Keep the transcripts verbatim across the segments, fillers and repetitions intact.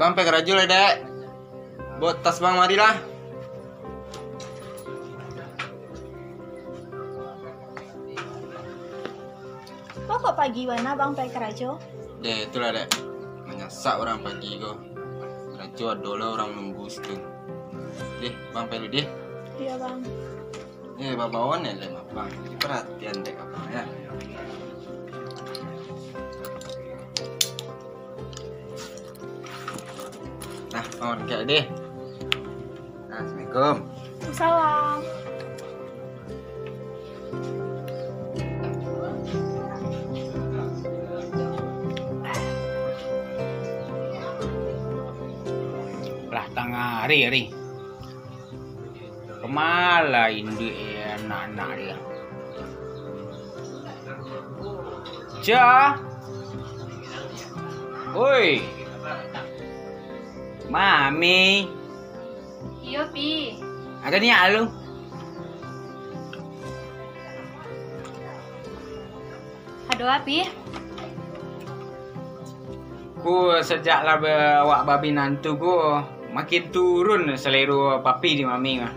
Bang pai karajo lah, Dek. Bawa tas Bang mari lah. Kok pagi bana Bang pai karajo? Deh, itulah, Dek. Manyasak urang pagi ko. Karajo ado lah urang nunggu situ. Deh, Bang pai dulu, deh. Iyo, Bang. Eh, babaon ya, Lem, Abang. Jadi perhatian dek Abang, ya. Nah, Bang, angkat deh. Nah, Assalamualaikum. Salam. Lah tangah hari, hari. Kemana induak anak-anak dia? Ca. Oi. Mami. Iyo, Pi. Agak niat lu. Ado apo? Ko sajak lah ba-, awak babinantu ko, makin turun salero papi di mami mah.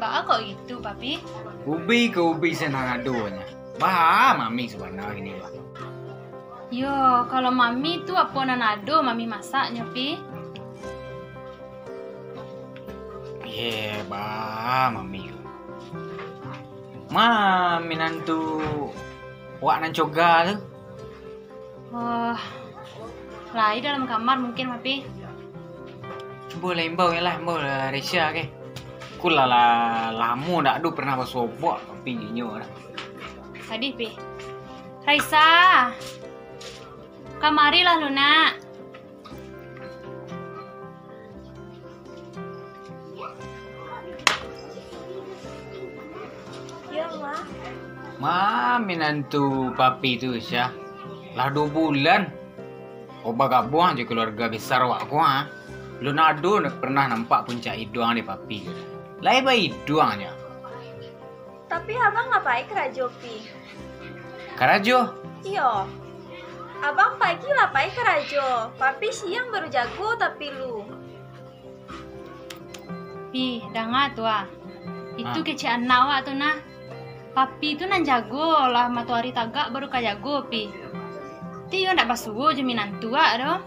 Baa kok gitu, papi? Ubi ka ubi se nan adonyo. Baa mami sabana kini ko. Yo, kalau mami tu apo nan ado mami masaknyo, Pi? Ye, baa mami ko. Ma, minantu wak nan coga tu? Oh, lai dalam kamar mungkin, Papi. Cubo lah imbau lah, imbau lah Resya ke. Ku lah, lah lamo dak ado pernah basobok Papi inyo lah. Tadi, Pi. Raisa, kamarilah lu, Nak. Yo, Ma. Ma, minantu Papi tu, Syah. Lah duo bulan. Kok bagabuang jo keluarga besar awak ko, ha? Lun ado pernah nampak puncak iduang dek Papi. Lai baiduang nyo. Tapi abang lah pai karajo, Pi. Karajo? Iyo. Abang pagi lah pai karajo. Papi siang baru jago tapi lu. Pi, danga tu ah. Itu kecek anak awak tu nah. Papi tu nan jago lah matoari tagak baru ka jago, Pi. Ti iyo ndak basuo jo minantu awak doh.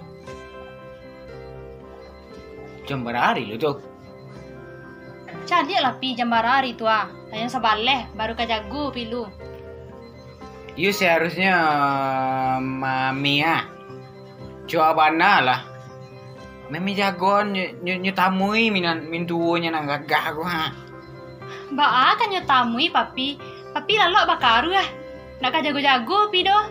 Jam bara hari lu tu? Caliak lah, Pi, jam bara hari tu ah. Lah jam sabaleh baru ka jago, Pi, lu. Iyo seharusnyo, Mami ah. Cuak bana lah. Mami jagoan nyo, nyo, nyo tamui minan-, mintuonyo nan gagah ko ha. Baa ka nyo tamui, Papi? Papi lalok bakaruah. Nak ka jago-jago, Pi, doh.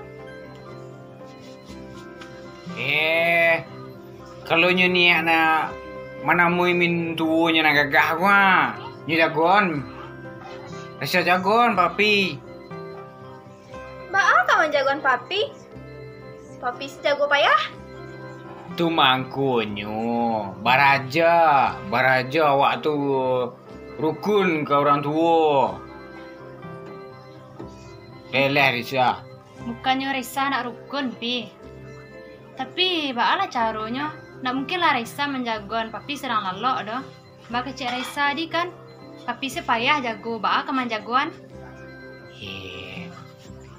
Eh, kalau nyo niat nak manamui mintuonyo nan gagah ko ha, nyo jagoan. Raisa jagoan, Papi. Baa ka manjagoan Papi? Papi se jago payah. Tu mangkonyo, baraja, baraja awak tu rukun ka urang tuo. Leleh Raisa. Bukannyo Raisa nak rukun, Pi. Tapi, baa lah caronyo? Ndak mungkin lah Raisa manjagoan Papi sadang lalok doh. Baa kecek Raisa tadi kan, Papi se payah jago, baa ka manjagoan? Eh,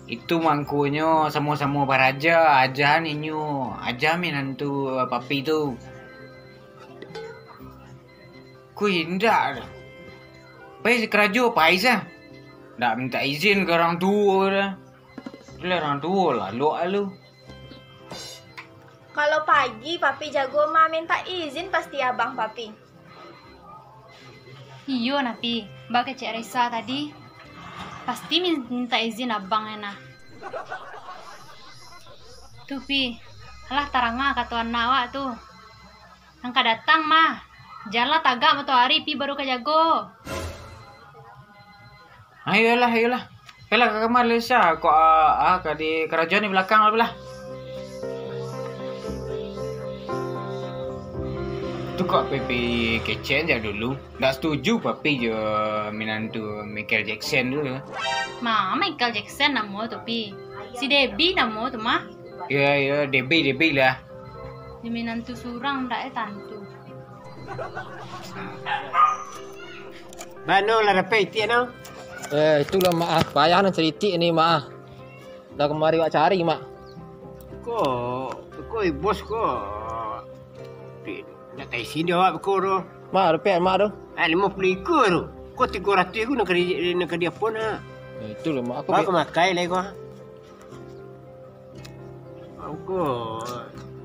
itu mangkonyo samo-samo baraja, aja inyo, aja minantu Papi tu. Ku indak doh. Pai karajo, pai sa. Ndak mintak izin ka urang tuo doh. Lah urang tuo lalok lu. Kalau pagi Papi jago mah mintak izin pasti abang Papi. Iyo nah, Pi. Baa kecek Raisa tadi. Pasti min-, mintak izin abang e nah. Tu, Pi. Alah taranga kato anak awak tu. Nan ka datang mah, jan lah tagak matoari Pi baru ka jago. Ayolah, ayolah. Pailah ka kamar Lesa, kok, ah, ah, ka di karajo di balakang lah, lah. Tu kok Papi kecek jak dulu. Ndak setuju Papi jo minantu Michael Jackson tu. Ma, Michael Jackson namo tu, Pi. Si Debbie namo tu mah. Iyo, iyo, Debbie, Debbie lah. Di minantu surang ndak eh tantu. Bano lah dapek itiak no? Eh, itulah, Mak, ah. Payah nan cari itiak ni, Mak, ah. Lah kamari wak cari, Mak. Ko, ko bos ko. Pi, ndak taisi dio awak ko tu. Mak, dapek, Mak, tu. Ah, limo puluah ikua tu. Ko tigo ratuih ko nak ka di, nak ka di apo nak? Eh, itulah, Mak. Aku Ba, bek- ka makai lai ko. Ko,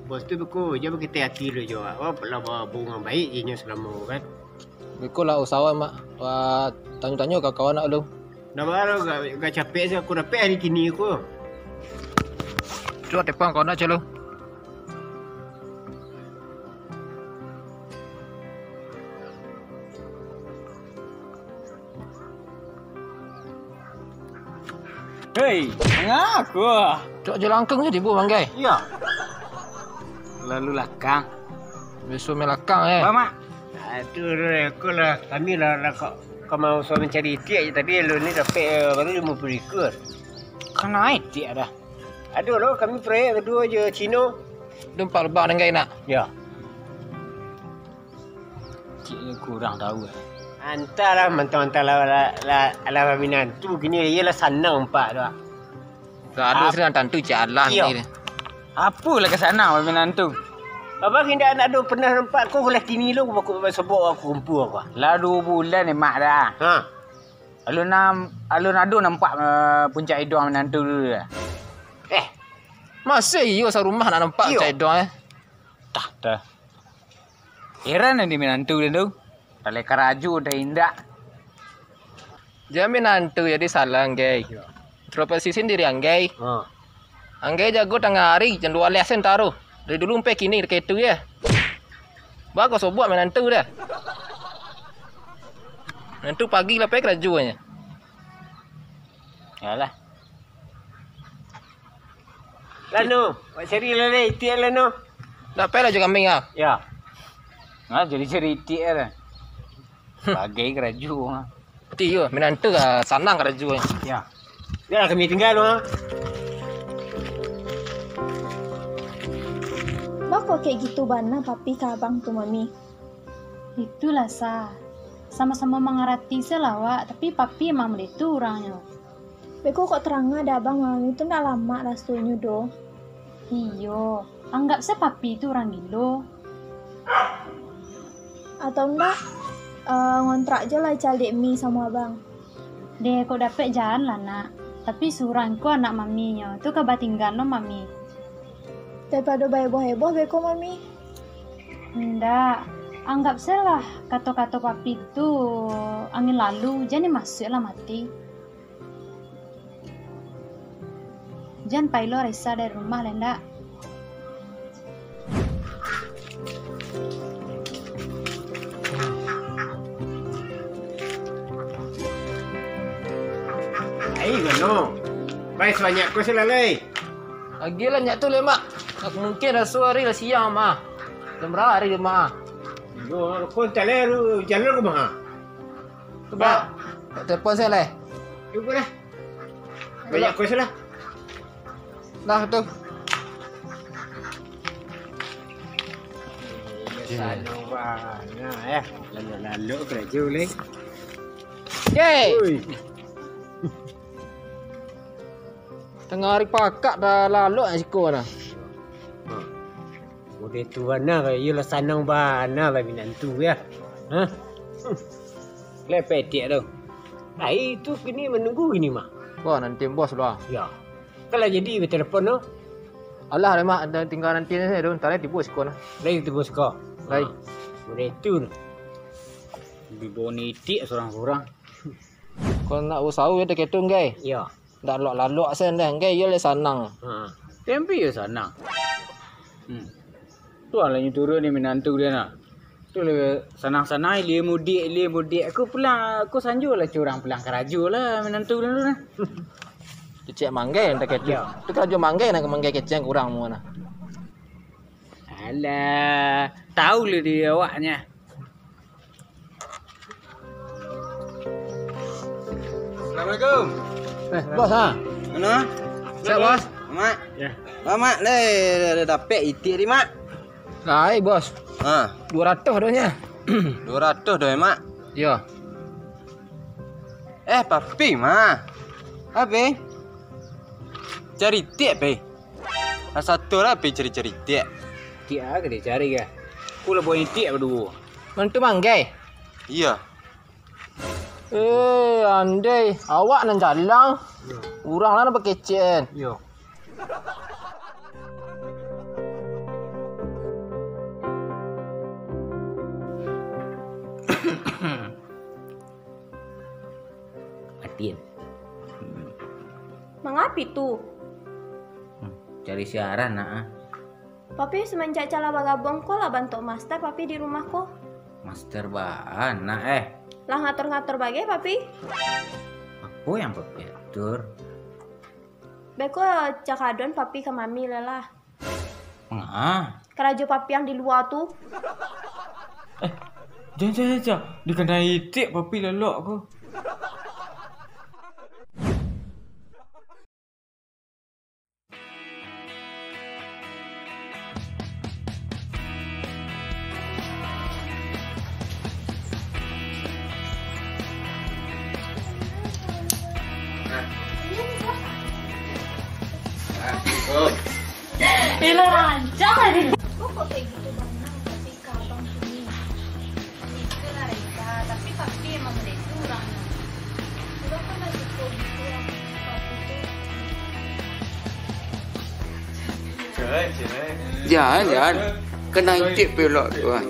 bos tu beko, jan bakitai ati lo jo awak. Awak lah bahubungan baik jo inyo salamo ko kan. Beko lah usaho, Mak. Wah, tanyo-tanyo ka kawan awak lu. Ndak baa lo, agak, agak capek se, ko dapek hari kini ko. Cubo tepang kawan awak calo. Hei, mangaku? Cok jalangkung je tibo, Manggai. Iyo. Lalu lakang. Biaso main lakang, eh. Ba, Mak. Ah, tu, tu, aku lah, kami lah, lah ka, ka mauso mancari itiak je tadi, lu ni dapek, eh, baru limo puluah ikua. Kana itiak dah. Aduh lo, kami proyek baduo jo Cino. Tu ampek lebah, Manggai, nak? Yo. Cik ni kurang tahu, eh. Antahlah, mantang-mantang lah, lah, lah, lah baminantu kini, iyo lah sanang nampak tu. Lah ado Ap-, sanang tantu cik alah iyo. Ni. Apo lah ka sanang baminantu? Abang indak, indak ado pernah nampak ko lah kini lo, baku, basobok bakumpua ko. Lah duo bulan ni, Mak, dah. Ha. Alun nam-, alun ado nampak, eh, puncak iduang minantu tu dah. Eh. Masih iyo sarumah nak nampak iyo. Puncak iduang, eh. Tah, tah. Heran di minantu den tu. Talai karajo, talai indak. Jan minantu jadi salah, Anggai. Yo. Introspeksi sandiri, Anggai. Ha. Anggai jago tangah ari, jam duo baleh sen taruh. Dari dulu sampai kini, dakek tu, yo. Bagus sobuak minantu dah. Minantu pagi lah pai karajo nyo. Yalah. Lanu, wak cari lah lai, itiak lanu. Dak payah lah jo kami ah. Ya. Nah, jadi cari itiak lah. Bagai karajo ah. Ti yo, minantu lah sanang karajo. Ya. Biarlah kami tinggal tu ah. Baa kok kek gitu bana papi ka abang tu, Mami? Itulah, Sa. Samo-samo mangarati se lah awak, tapi papi emang baitu urangnyo. Beko kok tarang dek abang, Mami tu ndak lamak rasonyo doh. Iyo, anggap se papi tu urang gilo. Atau ndak, eh, ngontrak jo lah caliak mi samo abang. Deh, kok dapek jan lah, Nak. Tapi surang ko anak Maminyo, tu ka batinggal no Mami. Daripado baheboh-heboh beko, Mami. Ndak, anggap se lah kato-kato papi tu angin lalu, jan dimasuak lah ati. Jan pai lo Raisa dari rumah lai ndak? Ai, mano? Pai sabanyak ko se lah lai. Agiah lah nyak tu lai, Mak. Mungkin raso ari lah siang, Mak. Jam bara ari, Mak? Yo, ko talai jalur ko, Mak. Cubo, Mak, telepon se lai. Cubo lah. Banyak ko se lah. Lah tu. Sano bana, eh. Lalok-lalok karajo lai. Ye. Oi. Tangah ari pakak dah lalok nyo siko nah. Ha. Model tu bana, iyo lah sanang bana lah minantu yo. Ha? Lepek etiak tu. Ai tu kini manunggu kini mah. Wah, nanti bos lah. Yo. Kan lah jadi batelepon tu. Alah, Mak, tingga nanti ni tu, antah tibo siko nah. Lai tibo siko. Lai. Ha. Model tu. Dibawa ni itiak surang-surang. Kau nak usaho yo dekat tu, Nggai? Iyo. Ndak lalok-lalok sen deh, Nggai, iyo lai sanang. Ha. Tempi yo sanang. Hmm. Tu lah nyo turun ni minantu dia nah. Tu lah sanang-sanang, ilia mudiak, ilia mudiak. Aku pulang, aku sanjo lah curang pulang karajo lah minantu dia tu nah. Tu cek manggai entah kecek. Iyo. Tu karajo manggai nah, manggai kecek kurang mua nah. Alah, tahu lah dia awaknya. Assalamualaikum. Eh, bos, ha? Mano? Siap, bos? Mak. Ya. Mak, Mak, le, dapek itiak di, Mak. Ai, Bos. Ha. Duo ratuih doh nyo. Duo ratuih doh, Mak? Yo. Eh, Papi mah. Ape? Cari itiak, Pi. Lah sato lah, Pi, cari-cari itiak. Itiak a ka dicari, ka? Ku lah buek itiak baduo. Mantu manggai? Iyo. Eh, andai awak nan jalang, urang lah nan bakecek. Iyo. Matin. Mangapi tu? Hmm, cari siaran nak ah. Papi, semenjak Cala bagabuang ko lah bantuak master Papi di rumah ko. Master baa nak eh? Lah ngatur-ngatur bagai Papi. Apo yang Papi atur? Beko cakadoan Papi ka Mami lah lah. Manga? Karajo Papi yang di lua tu. Eh, jan, jan, jan, jan. Dikanai itik Papi lalok ko. Elah, rancak tadi. Kok, kok kayak gitu, Bang? Kasih ke abang sini. Itulah Rika, tapi Papi emang beda itu orangnya. Udah kan gak suka gitu, Papi tuh. Jangan, jangan. Jangan, jangan. Kena itik pelok tu, ah.